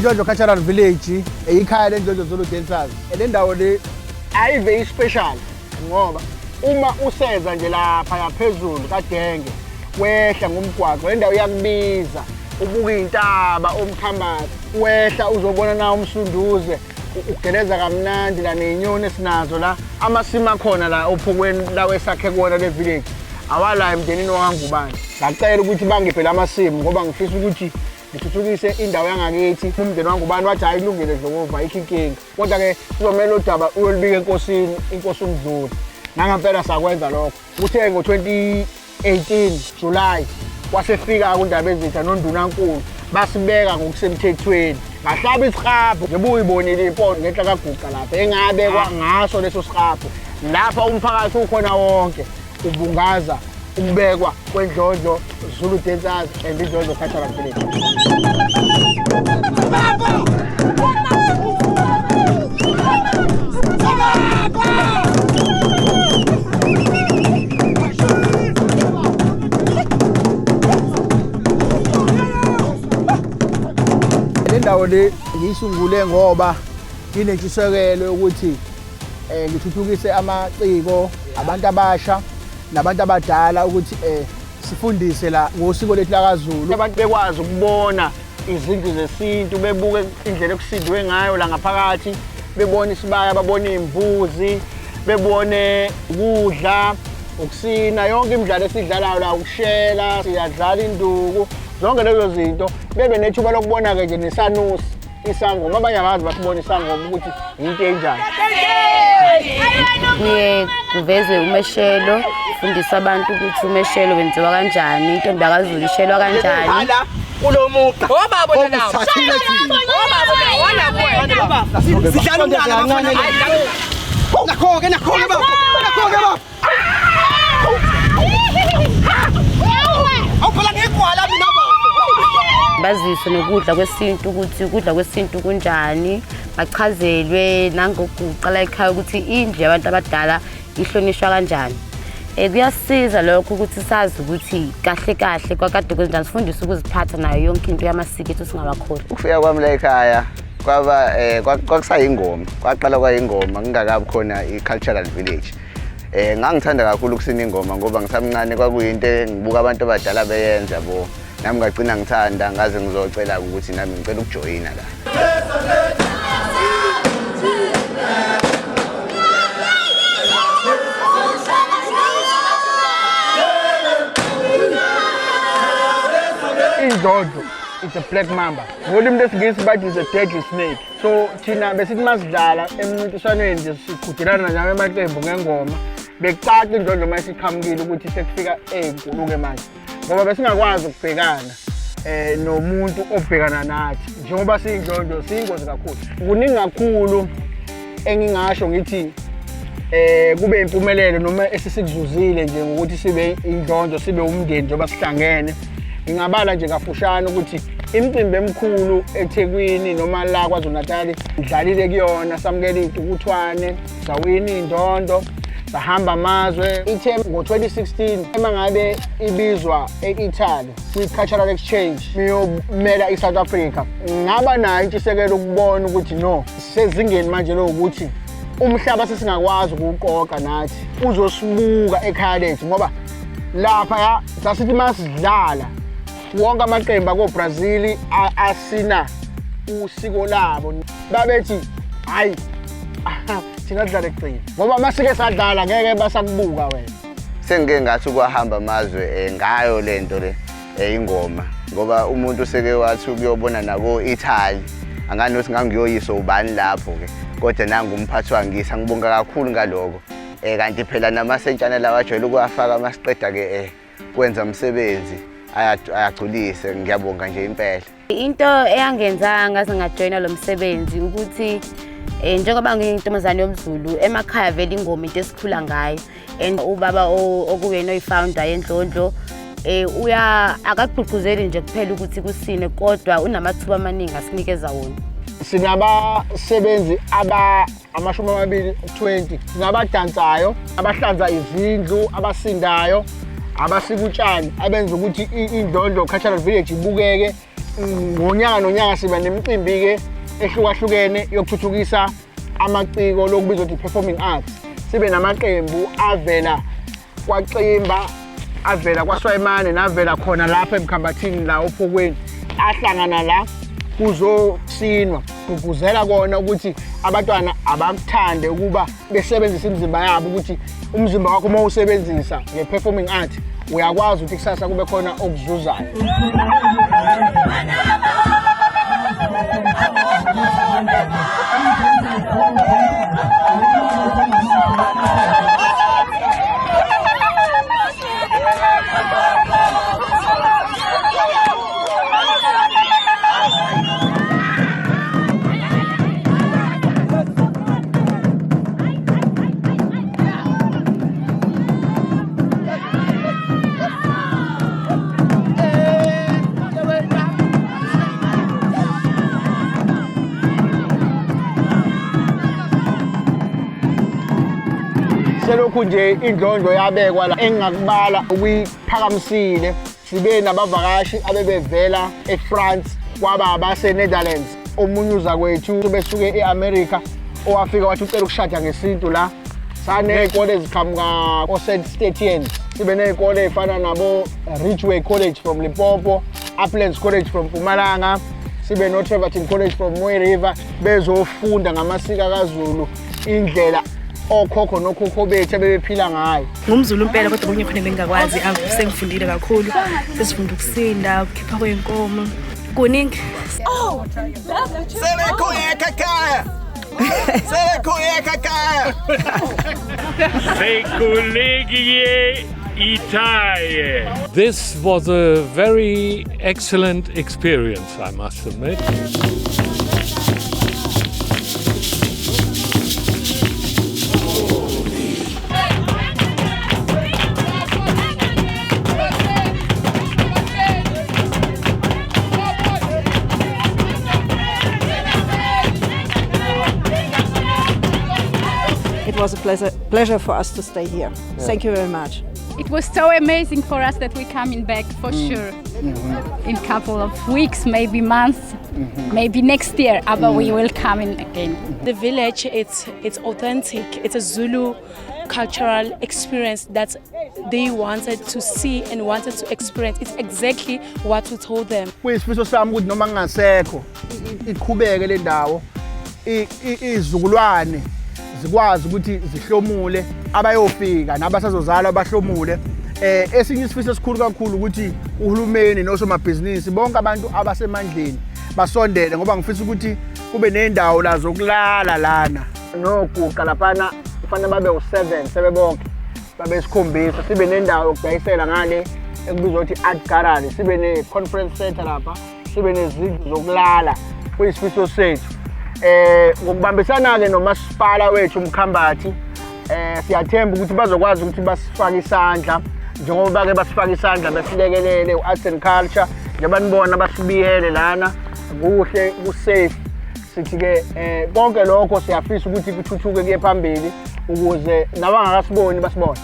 Indlondlo Cultural Village ikhaya leNdlondlo Zulu Dancers. Le ndawo le ayive i-special ngoba uma useza nje lapha yaphezulu kaDenge wehla ngomgwaqo, le ndawo iyakubiza, ubuka iy'ntaba omkhambathi, wehla uzobona na uMsunduze ugeleza kamnandi la ney'nyoni esinazo la. Amasimu akhona la ophokweni la esakhe kuwona le village awala emndenini wakwaNgubane. Ngacela ukuthi bangiphe la masimu ngoba ngifisa ukuthi ngithuthukise indawo yangakithi. Umndeni waNgubane wathi hhayi kulungile Dlokova, ayikho inkinga, kodwa-ke kuzomele udaba uyolubika enkosini, inkosi uMdluli. Nangempela sakwenza lokho. Kuthe ngo-2018 July kwasefika kuNdabezitha noNdunankulu basibeka ngokusemthethweni. Ngahlaba isihabhu njengoba uyibonile impondo ngenhla kaGuqa lapha engabekwa ngaso leso sihabhu. Lapha umphakathi ukhona wonke ubungaza ukubekwa kweNdlondlo Zulu Dancers and Indlondlo Cultural Village. Le ndawo le ngiyisungule ngoba nginentshisekelo yokuthi ngithuthukise amaciko, abantu abasha nabantu abadala ukuthi sifundise la ngosiko lethu lakaZulu. Abantu bekwazi ukubona izindlu zesintu, bebuke indlela ekusindwe ngayo la ngaphakathi, bebone isibaya, babone iy'mbuzi, bebone ukudla, ukusina, yonke imidlalo esidlalayo la, ukushela, siyadlala induku, zonke lezo zinto. Bebe nethuba lokubona-ke nje nesanusi, isangoma. Abanye abazi basibona isangoma ukuthi yinto enjani. Kuye kuvezwe umeshelo, kufundiswa abantu ukuthi umeshelo wenziwa kanjani, intombi yakaZulu ishelwa kanjani. Kulo mugqa Obaba bona lawo. Obusithathile thina. Obaba bona wala kuwena. Sidlala umntana bafana. Nakho-ke, nakho-ke baba, nakho-ke baba. Awuphela ngigwala mina baba. Baziswe nokudla kwesintu ukuthi ukudla kwesintu kunjani, bachazelwe nangokuguqa la ekhaya ukuthi indlu yabantu abadala ihlonishwa kanjani. Kuyasiza lokho ukuthi sazi ukuthi kahle kahle kwakade kwenjani, sifundise ukuziphatha nayo yonke into yamasiko ethu singabakholi. Ukufika kwami la ekhaya kwaba kwakusayingoma, kwaqala kwayingoma kungakabi khona i-cultural village. Ngangithanda kakhulu ukusina ingoma ngoba ngisamncane, kwakuyinto engibuka abantu abadala beyenza yabo. Nami ngagcina ngithanda, ngaze ngizocela ukuthi nami ngicela ukujoyina la. Indlondlo is a black mamba. Ngolimi lwesiNgisi bathi is a deadly snake. So thina besithi masidlala emncintiswaneni nje siqhudelana nawo amaqembu ngengoma, bekucaca indlondlo uma isiqhamukile ukuthi sekufika ey'nkulu-ke manje, ngoba besingakwazi ukubhekana nomuntu obhekana nathi. Njengoba siyindlondlo siyingozi kakhulu. Kuningi kakhulu engingasho ngithi kube impumelelo noma esesikuzuzile nje ngokuthi sibe indlondlo, sibe umndeni njengoba sihlangene. Ngingabala nje kafushane ukuthi imicimbi emikhulu eThekwini noma la KwaZulu-Natal idlalile kuyona, samukela iy'ntukuthwane, sawina iy'ndondo, sahamba amazwe. Ithe ngo-2016 uma ngabe ibizwa e-Italy kwi-Cultural Exchange iyomela i-South Africa, ngaba nayo intshisekelo ukubona ukuthi no, sisezingeni manje lokuthi umhlaba sesingakwazi ukuwuqoqa nathi uzosibuka ekhaya lethu, ngoba lapha sasithi uma sidlala wonke amaqembu ako-Brazil asina usiko labo, babethi hhayi thina sidlale kugcina, ngoba uma sike sadlala ngeke basakubuka wena. Sengike ngathi ukwahamba amazwe ngayo le nto le ingoma, ngoba umuntu useke wathi ukuyobona nako-Italy, angani ukuthi ngangiyoyiswa ubani lapho-ke, kodwa nangu umphathi wangisa, ngibonga kakhulu ngaloko. Kanti phela namasentshana lawa ajwayele ukuwafaka uma siqeda-ke kwenza umsebenzi ayagculise, ngiyabonga nje impela. Into eyangenza ngaze ngajoyina lo msebenzi ukuthi njengoba ngiyintombazane yomZulu, emakhaya vele ingoma into esikhula ngayo, and ubaba okuyena oyi-founder yeNdlondlo uya akagqugquzeli nje kuphela ukuthi kusine, kodwa unamathuba amaningi asinikeza wona. Sinabasebenzi aba 20, 20, sinabadansayo, abahlanza izindlu, abasindayo, abasika utshani, abenza ukuthi iNdlondlo Cultural Village ibukeke. Ngonyaka nonyaka siba nemicimbi-ke ehlukahlukene yokuthuthukisa amaciko, lokubizwa ukuthi performing arts. Sibe namaqembu avela kwaXimba, avela kwaSwayimane, navela khona lapha eMkhambathini la oPhokweni, ahlangana la kuzosinwa, kugqugquzela kona ukuthi abantwana abakuthande ukuba besebenzise imizimba yabo, ukuthi umzimba wakho uma usebenzisa nge-performing art uyakwazi ukuthi kusasa kube khona okuzuzayo. Selokhu nje iNdlondlo yabekwa la, engingakubala ukuyiphakamisile, sibe nabavakashi abebevela eFrance, kwaba abase-Netherlands, omunye uzakwethu besuke e-America owafika wathi ucela ukushada ngesintu la. Saney'kole eziqhamuka o-St Stithians, sibe ney'kole ey'fana nabo-Ridgeway College from Limpopo, Uplands College from Mpumalanga, sibe no-Treverton College from Mooi River, bezofunda ngamasiko kaZulu, indlela okhokho nokhokho bethu abebephila ngayo. Ngumzulu impela, kodwa okunye khona bengingakwazi. Sengifundile kakhulu, sesifunda ukusinda, ukukhipha kwey'nkomo, kuningi. Sebekhuyeka ekhaya. Sebekhuyeka ekhaya. Secollegie Italie. This was a very excellent experience, I must admit. It was a pleasure for us to stay here. Thank you very much. It was so amazing for us that we're coming back for sure. In couple of weeks, maybe months, maybe next year, but we will come in again. The village, it's authentic. It's a Zulu cultural experience that they wanted to see and wanted to experience. It's exactly what we told them. Kuyisifiso sami ukuthi noma ngingasekho iqhubeke le ndawo, izizukulwane zikwazi ukuthi zihlomule, abayofika nabasazozalwa bahlomule. Esinye isifiso esikhulu kakhulu ukuthi uhulumeni nosomabhizinisi, bonke abantu abasemandleni basondele, ngoba ngifisa ukuthi kube nendawo la zokulala lana noguqa laphana, kufanele babe u-7 sebebonke, babe sikhombisa, sibe nendawo yokudayisela ngale ekubizwa ukuthi art gallery, sibe ne-conference center lapha, sibe nezindlu zokulala. Kuyisifiso sethu ngokubambisana-ke nomasipala wethu uMkhambathi. Siyathemba ukuthi bazokwazi ukuthi basifake isandla njengoba bake basifake isandla, besilekelele u-arts and culture, njengoba nibona basibiyele lana kuhle, ku-safe. Sithi-ke konke lokho siyafisa ukuthi kuthuthuke kuye phambili ukuze nabangakasiboni basibone.